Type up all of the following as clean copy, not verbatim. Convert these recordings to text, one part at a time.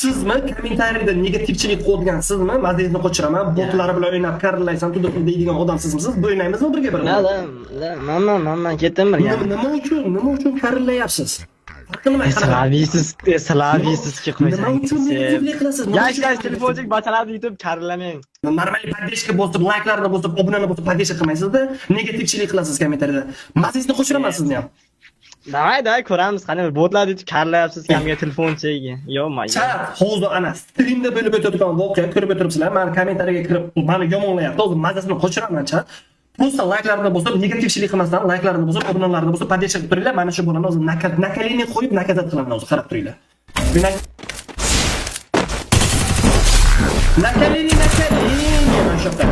Sizmi kommentariyada negativchilik qo'ygan sizmi? Mazangizni qochiraman, botlar bilan o'ynab karillaysan, туда deydigan odam sizmisiz? Bu o'ynaymizmi birga bir? La la la, man ketdim birga. Nima uchun karillayapsiz? Farqi nima? Slaviysiz, slaviysiz ki Nima uchun negativlik qilasiz? Nima Yash uchun yash telefonchik bachalarni yutib karillamang. Нормальный поддержка bosib, layklarni bosib, obunani bosib, поддержка qilmaysizda, negativchilik qilasiz kommentariyada. Mazangizni qochiraman sizni ham. Давай, давай ko'ramiz, qani botlarni yutib karillayapsiz kamga telefonchik. Yo, ma. Chat, hozir ana streamda bo'lib o'tayotgan voqea ko'rib o'tiribsizlar. Mani kommentariyaga kirib, mani yomonlayapti. Hozir mazasini qochiraman, chat. Просто layklarni bosib, negativchilik qilmasdan layklarni bosib, obunalarni bosib, поддержка qilib turinglar. Mana shu bolani hozir на колени qo'yib наказать qilaman hozir, qarab turinglar. На колени, на колени, mana shu yoqda.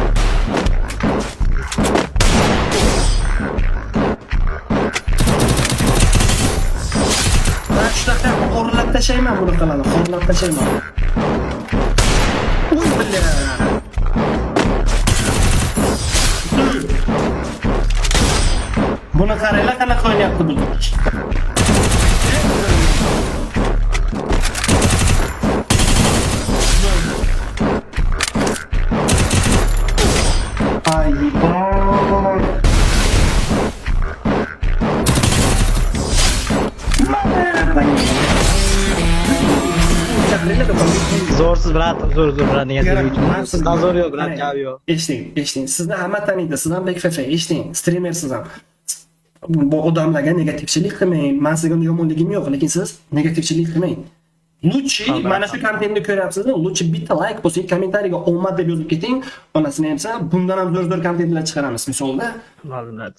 Mana shunaqa xorlab tashlayman bunaqalarni, xorlab tashlayman. Uy, бля. Buni qaranglar, qanaqa o'ynayapti bu. Ay, voy. Mana, Chaqiringlar, Zo'rsiz, брат, zo'r, zo'r, брат, negativlik uchun. Sizdan zo'r yo'q, брат, gap yo'q. Eshiting, eshiting. Sizni hamma taniydi. Siz ham Bek FF, eshiting. Streamer siz ham. Bu odamlarga negativchilik qilmang. Men sizga yomonligim yo'q, lekin siz negativchilik qilmang. Лучше mana shu kontentni ko'ryapsizmi? Лучше bitta like bosing, kommentariyaga omad deb yozib keting. Onasini ham bundan ham zo'r zo'r kontentlar chiqaramiz misolda. Bo'ldi, брат.